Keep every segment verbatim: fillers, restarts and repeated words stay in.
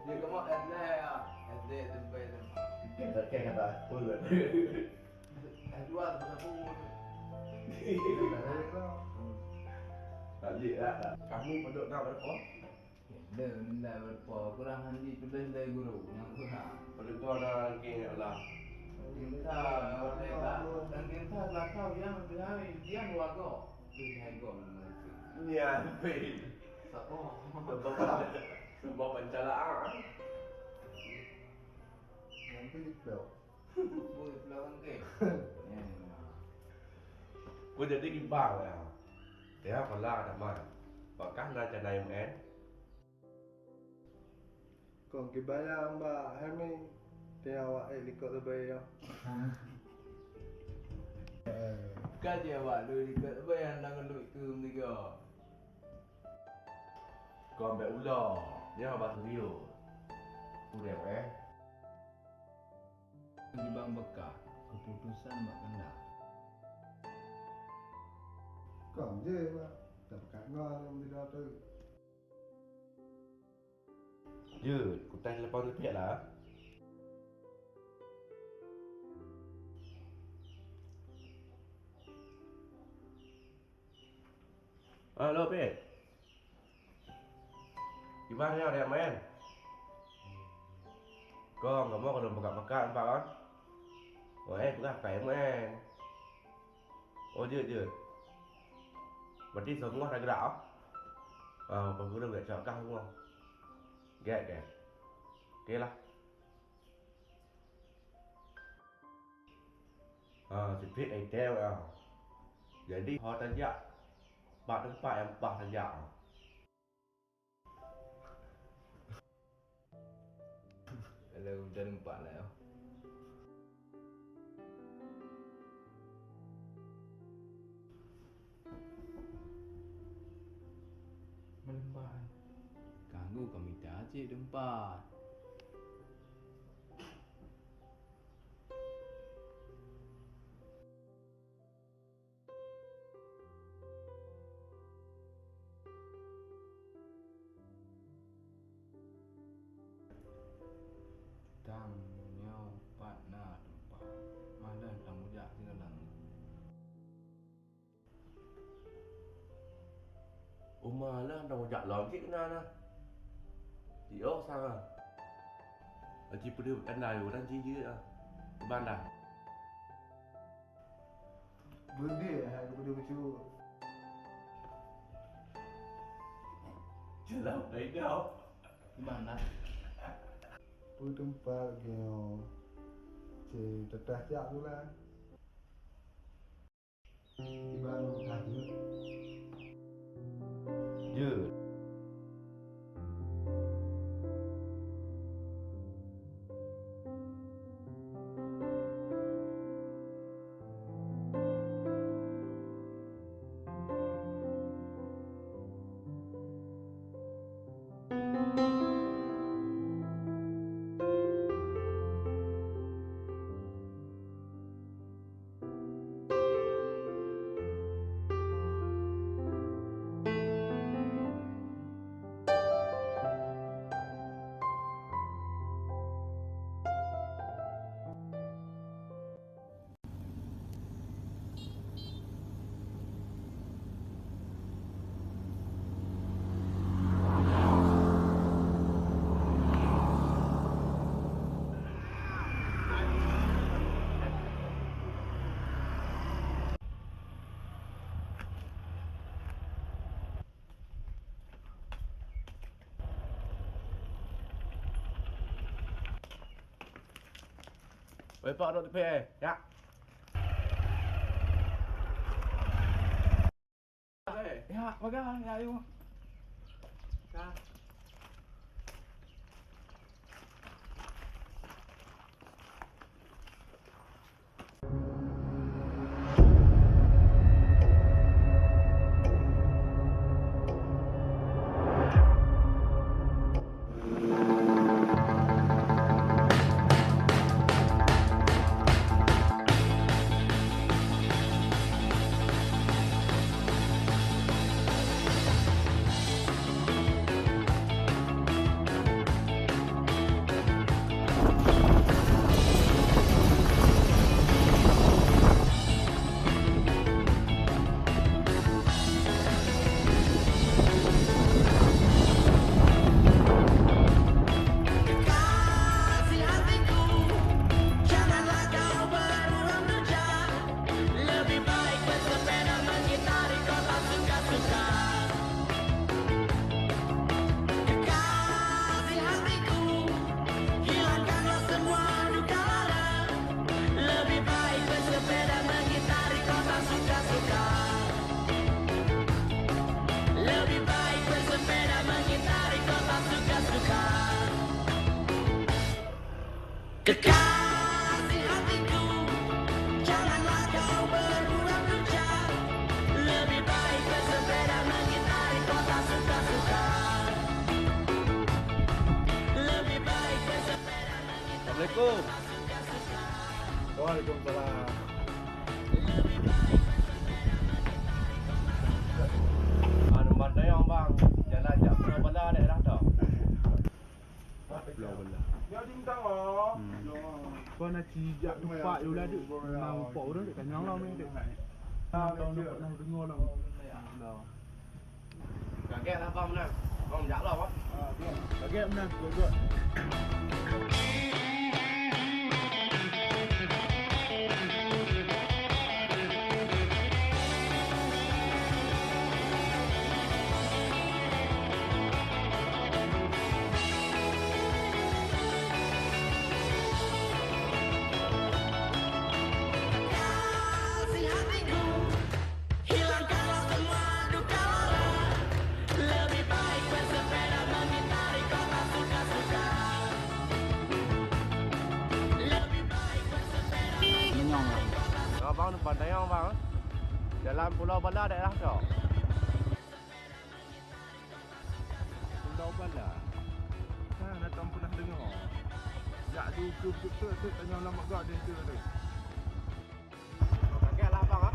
Dia kemau S D ya, S D, S M P, S M A. Oke, kata aku. S dua tu dah pun. Tak ada lah. Kamu pondok dah berapa? Nda, nda beureupa, kurang han jituléh lé guru, nyang kurang. Peue na ranking ya Allah? Ranking sa, ranking sa, ranking sa, lakau nyang teuhai, nyang dua go. Teuhai go meunurot. Nyan, weh. Saboh. Saboh, saboh pancala, ah. Nyang tu di Pulo. Ui, Pulo Bangke. Ya. Ku jadi gibang ya. Ya, pala ada man. Pakah na cana M N. Kong kibaya Mbak Hermi, tiap awak ék likot leubeh ya. Ka jeuet awak dua likot leubeh nyang dang luek keu meuligoe. Kong bèk ulo, nyoe haba serius. Kureueng eh. Gibang beuka, keuputosan bak keundak. Kong jeuet, Mak. Tapeukat ngon lom di dua tu. Jeuet, kutai telepon teupik lah. Halo, Pit. Kiban nyoe, Rian maén? Kong, kamoe ka lôn peugah meukat nibak kon. Oh, eh, peugah kai maén. Oh, jeuet, jeuet. Berarti seungoh dah geurak, oh? Ah, peugureueng geurak cok kah seungoh. Gèt, gèt. Oke lah. Ha, sipit ai teu, ha. Jadi, ho tajak bak teumpat nyang paih tajak, ha. Alah, udah nampak lah, ya. Meuleumpah. Kanggo kami tajak teumpat. Tanyoe pat na teumpat, madan tamujak sigohlom. Uma lôn dong jak lom cit keunan na. Jiôh sa. Aci peudeuh tanda yôh dan jijeuet ah. Keuban dah. Beudeh hai keupeudeuh bacut. Jeulaih dai dau. Keuban dah. Peue teumpat geuh. Cit teutah jak pula. Iban ka jeuet. Jeuet. Weh, Pak, dok teupèe, eh. Ya. Eh, ya, peugah, ya, ayo. Ka. Kekasih hatiku, janganlah kau berbuat curang. Lebih baik bersepeda mengitari kota suka-suka. Lebih baik bersepeda mengitari Assalamualaikum. Waalaikumsalam. Anu, Bang Dayong, Bang. Jalan jak Pulau Bala daerah tu. Pulau Bala. Hmm. Kon na ci jak teumpat yue lah, dek. Nah, upok ureueng dek tanyong lah, meh, dek. Nah, tahun dapat nah deungo lah. Nah. Ka gèt lah bang meunan. Bang jak lom ah. Ka gèt meunan, gèt, gèt. Kasih hatiku, hilangkanlah semua duka lara. Lebih baik bersepeda mengitari kota suka-suka. Lebih baik bersepeda mengitari kota suka-suka. Abang numpang tanyong, Bang. Jalan Pulau Bala daerah tu. Pulau Bala. Ha, na tom pernah deungoe. Jak di YouTube tu, tu, tu, tanyong lam gak di tu, tu. Oke lah, Bang, ah.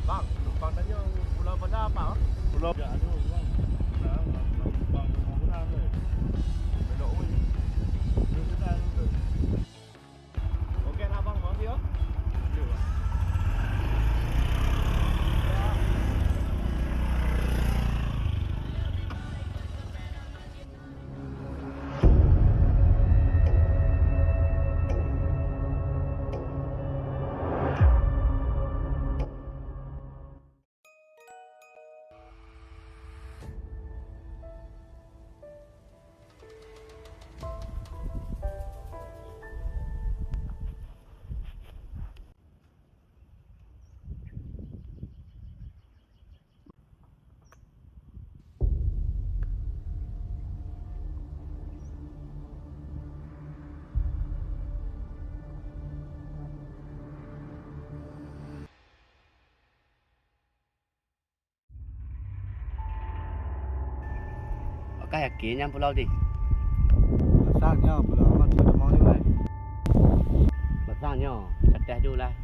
Bang, numpang tanyong Pulau Bala apa? Pulau. Ya, aduh, Bang. Nah, numpang pembangunan tu. Belok ui. Belok sana tu. Oke lah, Bang, makasih ya. Apakah yakin nyan pulau jih? Pasang nyoe pulau aman, sudah mau nyoe. Pasang nyoe, catet dulu lah.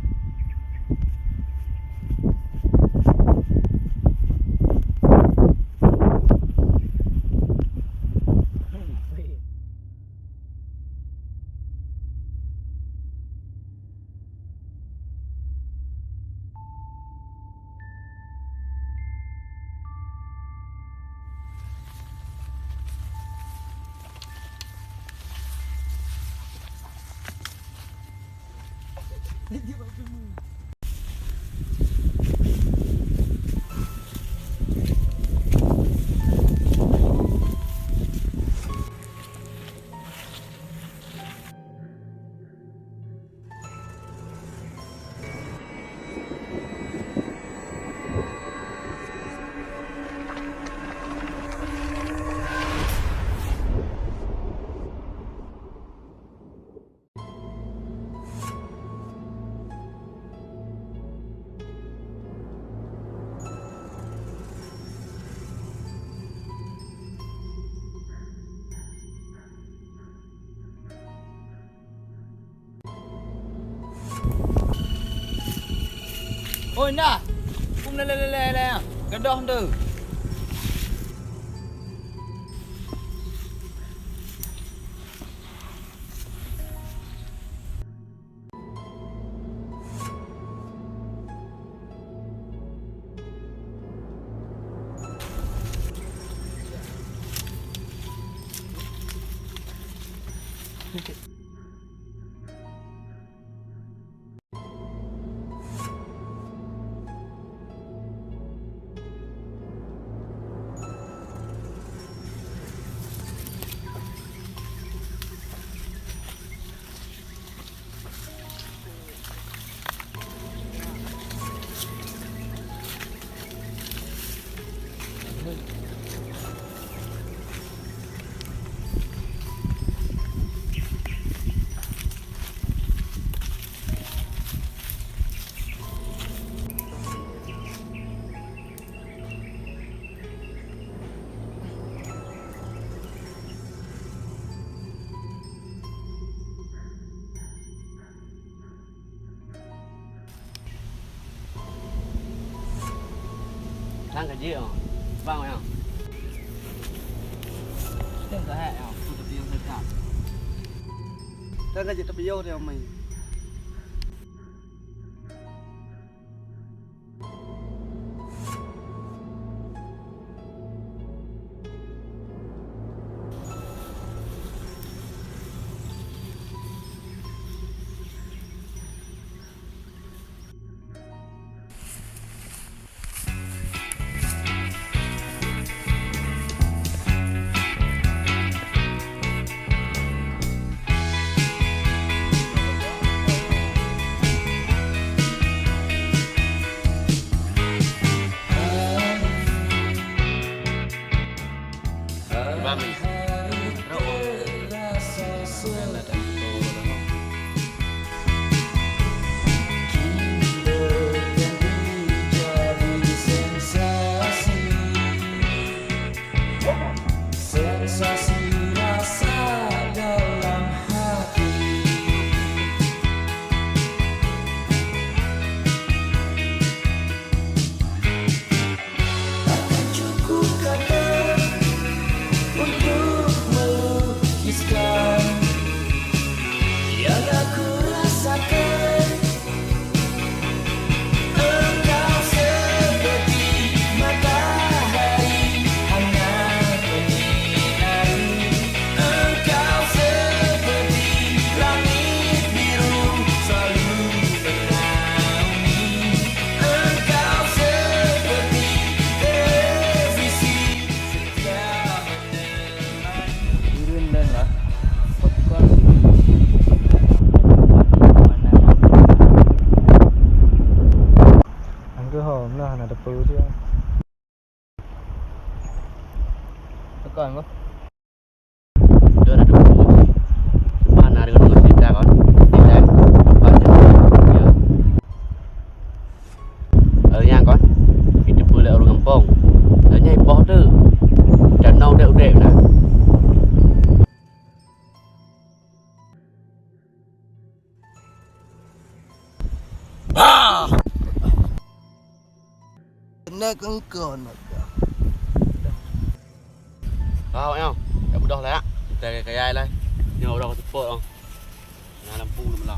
Oi, nah. Kum lé, lé, lé, lé, lé. Gadoh tu. Ka jeuet, oh. Bang, oh. Teuh ka hek, oh. Teuh ka jeuet, tapi yo dia mai. Sensasi rasa dalam hati. Takkan cukup kata untuk melukiskan yang aku rasakan. Engkau seperti matahari hangat menyinari. Engkau seperti langit biru selalu menaungi. Engkau seperti televisi setia menemani. Turun dan lah. Angka hom lah, na teupeu tu. Tekan, Bos. Dah ada dua kunci. Cuma na deungon cerita kon. Nilai. Banyak. Ya. Lalu nyang kon. Itu pula ureueng gampông. Lalu nyang ipoh tu. Danau dek udek na. Bah! Kena kengkon mata. Ah, awak nyoe. Dak beudôh lah, ya. Kita kaya-kaya lah. Nyoe udah teupok, oh. Nah, lampu belum lah.